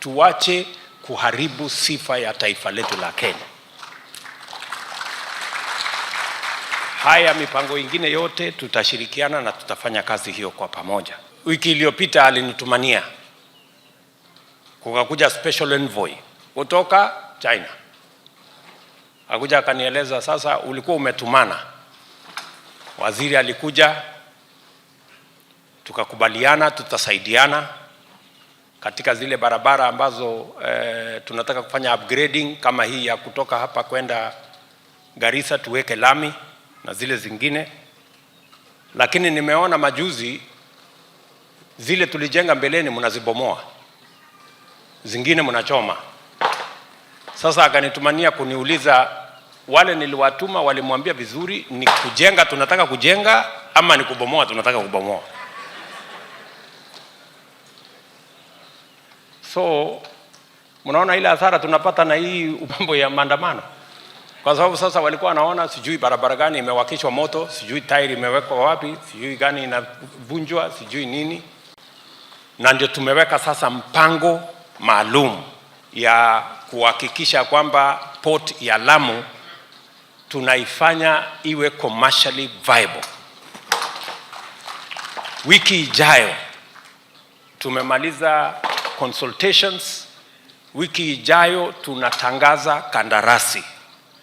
Tuache kuharibu sifa ya taifa letu la Kenya. Haya mipango ingine yote tutashirikiana na tutafanya kazi hiyo kwa pamoja. Wiki iliyopita alinitumania, kukakuja special envoy kutoka China, akuja akanieleza, sasa ulikuwa umetumana. Waziri alikuja, tukakubaliana tutasaidiana katika zile barabara ambazo tunataka kufanya upgrading kama hii ya kutoka hapa kwenda Garissa tuweke lami na zile zingine, lakini nimeona majuzi zile tulijenga mbeleni mnazibomoa, zingine mnachoma. Sasa akanitumania kuniuliza, wale niliwatuma walimwambia vizuri, ni kujenga tunataka kujenga ama ni kubomoa tunataka kubomoa? So mnaona ile hasara tunapata na hii mambo ya maandamano, kwa sababu sasa walikuwa wanaona sijui barabara gani imewakishwa moto, sijui tairi imewekwa wapi, sijui gani inavunjwa, sijui nini. Na ndio tumeweka sasa mpango maalum ya kuhakikisha kwamba port ya Lamu tunaifanya iwe commercially viable. Wiki ijayo tumemaliza consultations. Wiki ijayo tunatangaza kandarasi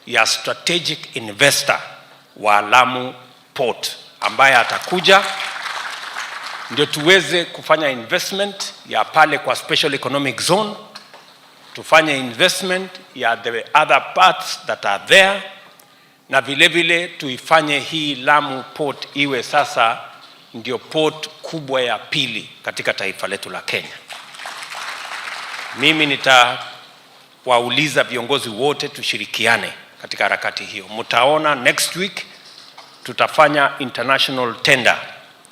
ya strategic investor wa Lamu Port ambaye atakuja ndio tuweze kufanya investment ya pale kwa special economic zone, tufanye investment ya the other parts that are there, na vile vile tuifanye hii Lamu Port iwe sasa ndio port kubwa ya pili katika taifa letu la Kenya. Mimi nitawauliza viongozi wote tushirikiane katika harakati hiyo. Mtaona next week tutafanya international tender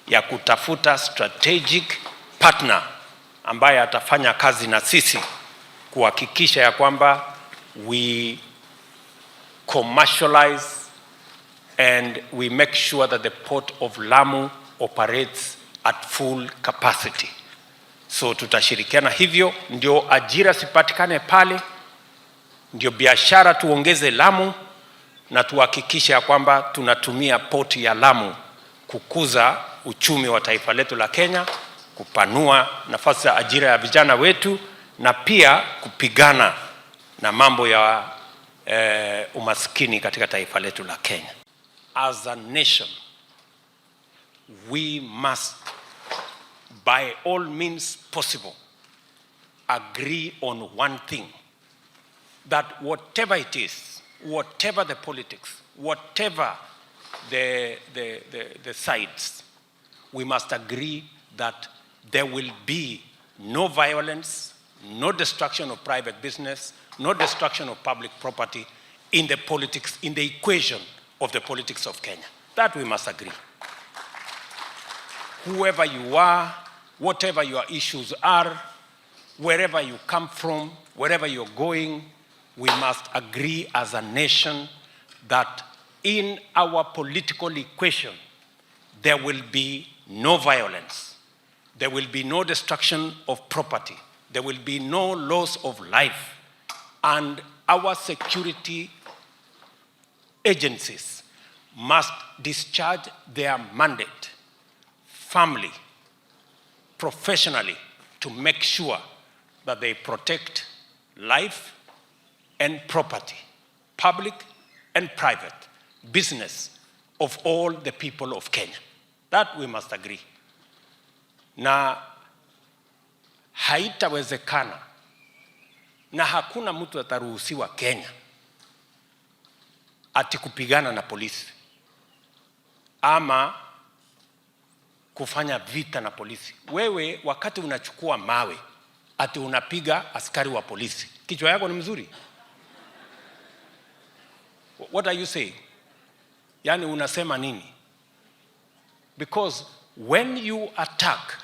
ya kutafuta strategic partner ambaye atafanya kazi na sisi kuhakikisha ya kwamba we commercialize and we make sure that the port of Lamu operates at full capacity. So tutashirikiana hivyo ndio ajira sipatikane pale, ndio biashara tuongeze Lamu na tuhakikishe ya kwamba tunatumia poti ya Lamu kukuza uchumi wa taifa letu la Kenya, kupanua nafasi ya ajira ya vijana wetu na pia kupigana na mambo ya umaskini katika taifa letu la Kenya. As a nation, we must by all means possible agree on one thing, that whatever it is, whatever the politics, whatever the sides, we must agree that there will be no violence, no destruction of private business, no destruction of public property in the politics, in the equation of the politics of Kenya. That we must agree. Whoever you are, whatever your issues are, wherever you come from, wherever you're going, we must agree as a nation that in our political equation, there will be no violence, there will be no destruction of property, there will be no loss of life, and our security agencies must discharge their mandate firmly, professionally, to make sure that they protect life and property, public and private, business of all the people of Kenya. That we must agree. Na haitawezekana na hakuna mtu ataruhusiwa Kenya ati kupigana na polisi ama kufanya vita na polisi. Wewe wakati unachukua mawe ati unapiga askari wa polisi, kichwa yako ni mzuri? What are you saying? Yani unasema nini? Because when you attack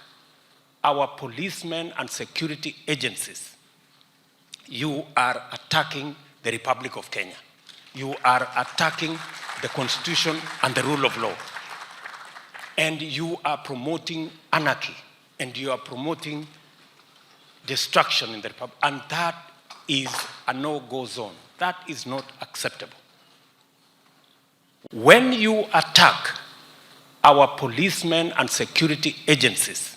our policemen and security agencies, you are attacking the Republic of Kenya. You are attacking the Constitution and the rule of law. And you are promoting anarchy and you are promoting Destruction in the republic. And that is a no-go zone. That is not acceptable. When you attack our policemen and security agencies,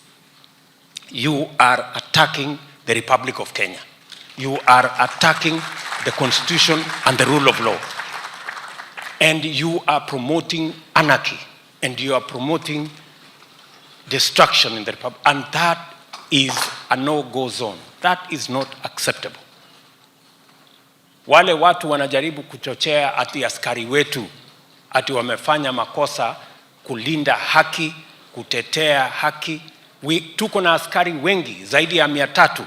you are attacking the Republic of Kenya. You are attacking the Constitution and the rule of law. And you are promoting anarchy, and you are promoting destruction in the republic. And that is a no-go zone. That is not acceptable. Wale watu wanajaribu kuchochea ati askari wetu ati wamefanya makosa kulinda haki, kutetea haki. Tuko na askari wengi zaidi ya 300,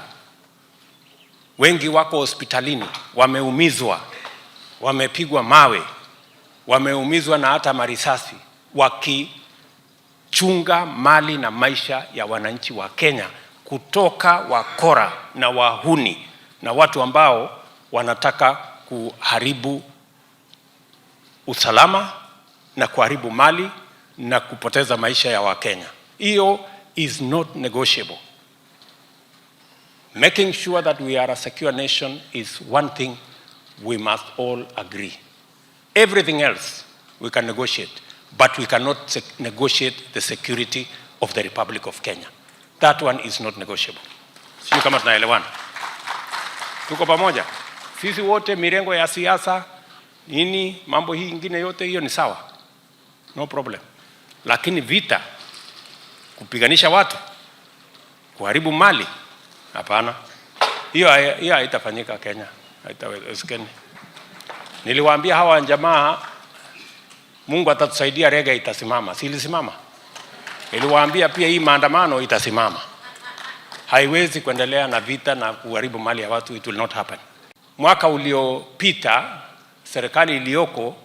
wengi wako hospitalini, wameumizwa, wamepigwa mawe, wameumizwa na hata marisasi, wakichunga mali na maisha ya wananchi wa Kenya kutoka wakora na wahuni na watu ambao wanataka kuharibu usalama na kuharibu mali na kupoteza maisha ya Wakenya. Hiyo is not negotiable. Making sure that we are a secure nation is one thing we must all agree. Everything else we can negotiate, but we cannot negotiate the security of the Republic of Kenya. That one is not negotiable. Sijui kama tunaelewana. Tuko pamoja? Sisi wote mirengo ya siasa nini, mambo hii ingine yote hiyo ni sawa, no problem. Lakini vita, kupiganisha watu, kuharibu mali, hapana. Hiyo haitafanyika Kenya, haitawezekani. Niliwaambia hawa jamaa, Mungu atatusaidia, reggae itasimama. Si ilisimama? Niliwaambia pia hii maandamano itasimama. Haiwezi kuendelea na vita na kuharibu mali ya watu, it will not happen. Mwaka uliopita serikali iliyoko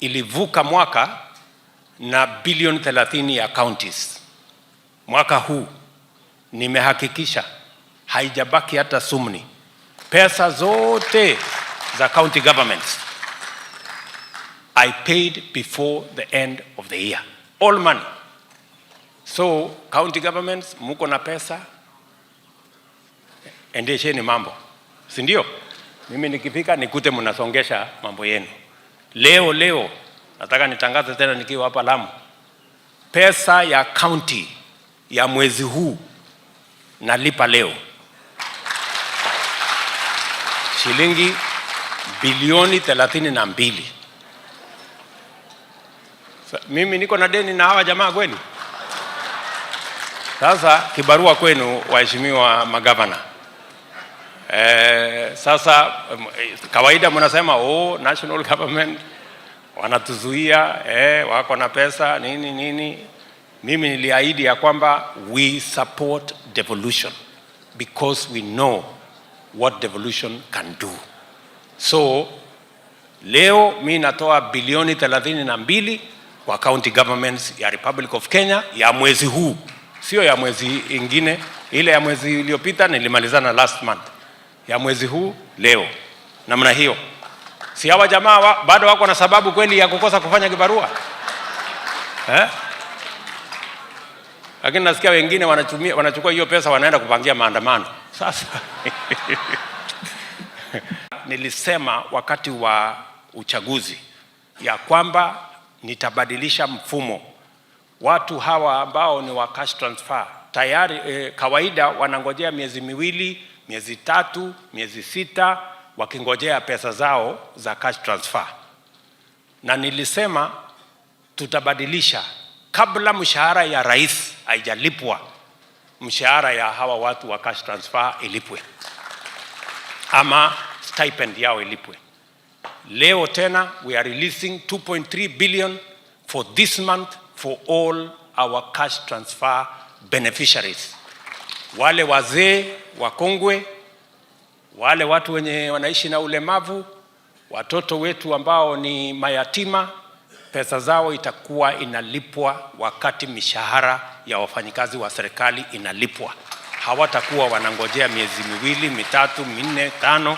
ilivuka mwaka na bilioni 30 ya counties. Mwaka huu nimehakikisha haijabaki hata sumni. Pesa zote za county governments I paid before the end of the year. All money. So county governments, muko na pesa, endesheni mambo, si ndio? Mimi nikifika nikute mnasongesha mambo yenu. Leo leo nataka nitangaze tena nikiwa hapa Lamu, pesa ya county ya mwezi huu nalipa leo shilingi bilioni 32. Mimi niko na deni na hawa jamaa kweli? Sasa kibarua kwenu waheshimiwa magavana. Sasa kawaida mnasema, "Oh, national government wanatuzuia, wako na pesa nini nini." Mimi niliahidi ya kwamba we support devolution because we know what devolution can do. So leo mi natoa bilioni 32 kwa county governments ya Republic of Kenya ya mwezi huu, sio ya mwezi ingine. Ile ya mwezi uliopita nilimalizana last month, ya mwezi huu leo. Namna hiyo, si hawa jamaa bado wako na sababu kweli ya kukosa kufanya kibarua, eh? Lakini nasikia wengine wanachukua hiyo pesa wanaenda kupangia maandamano. Sasa nilisema wakati wa uchaguzi ya kwamba nitabadilisha mfumo. Watu hawa ambao ni wa cash transfer tayari kawaida wanangojea miezi 2, miezi 3, miezi 6 wakingojea pesa zao za cash transfer, na nilisema tutabadilisha kabla mshahara ya rais haijalipwa, mshahara ya hawa watu wa cash transfer ilipwe ama stipend yao ilipwe. Leo tena we are releasing 2.3 billion for this month for all our cash transfer beneficiaries. Wale wazee wakongwe, wale watu wenye wanaishi na ulemavu, watoto wetu ambao ni mayatima, pesa zao itakuwa inalipwa wakati mishahara ya wafanyikazi wa serikali inalipwa. Hawatakuwa wanangojea miezi 2, 3, 4, 5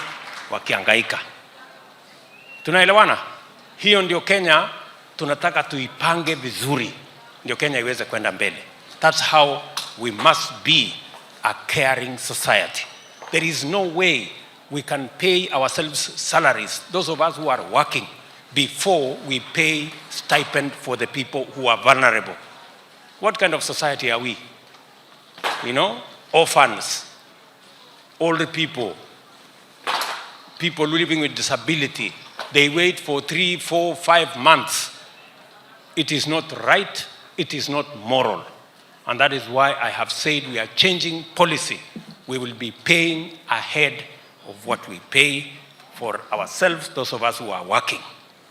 wakihangaika. Tunaelewana? Hiyo ndio Kenya tunataka tuipange vizuri, ndio Kenya iweze kwenda mbele. That's how we must be a caring society. There is no way we can pay ourselves salaries, those of us who are working, before we pay stipend for the people who are vulnerable. What kind of society are we? Orphans, older people, people living with disability, they wait for 3, 4, 5 months. It is not right, it is not moral. And that is why I have said we are changing policy. We will be paying ahead of what we pay for ourselves, those of us who are working.